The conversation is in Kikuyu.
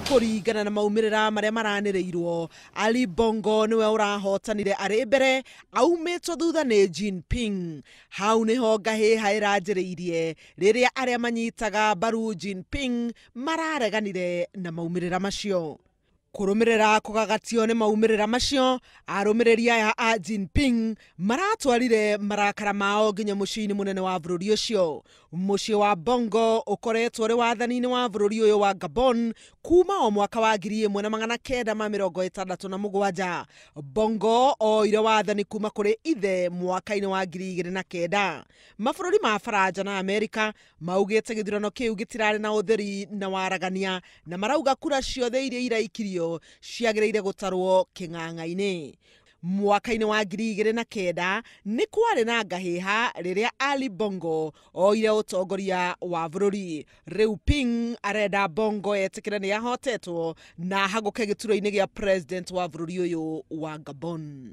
Kũringana na maumĩrĩra marĩa maranĩrĩirwo, Ali Bongo nĩwe ũrahotanire arĩ mbere aumĩtwo thutha nĩ Jinping. Hau nĩho ngahĩha ĩranjĩrĩirie rĩrĩa arĩa manyitaga mbaru Jinping marareganire na maumĩrĩra macio. Kũrũmĩrĩra kũgagatio nĩ maumĩrĩra macio, arũmĩrĩri aya a Jinping maratwarire marakara mao nginya mũciĩ-inĩ mũnene wa bũrũri ũcio. Mũciĩ wa Bongo ũkoretwo ũrĩ wathani-inĩ wa bũrũri ũyũ wa Gabon kuma o mwaka wa 1967. Bongo oire wathani kuma kũrĩ ithe mwaka-inĩ wa 2009. Mabũrũri ma Faranja na Amerika maugĩte gĩthurano kĩu gĩtirarĩ na ũtheri na waragania, na marauga kura ciothe iria iraikirio ciagĩrĩire gũtarwo kĩng'ang'a-inĩ. Mwaka-inĩ wa 2009 nĩ kwarĩ na ngahĩha rĩrĩa Ali Bongo oire ũtongoria wa bũrũri. Rĩu Ping arenda Bongo etĩkĩre nĩ ahotetwo na ahagũke gĩturwa-inĩ gĩa president wa bũrũri ũyũ wa Gabon.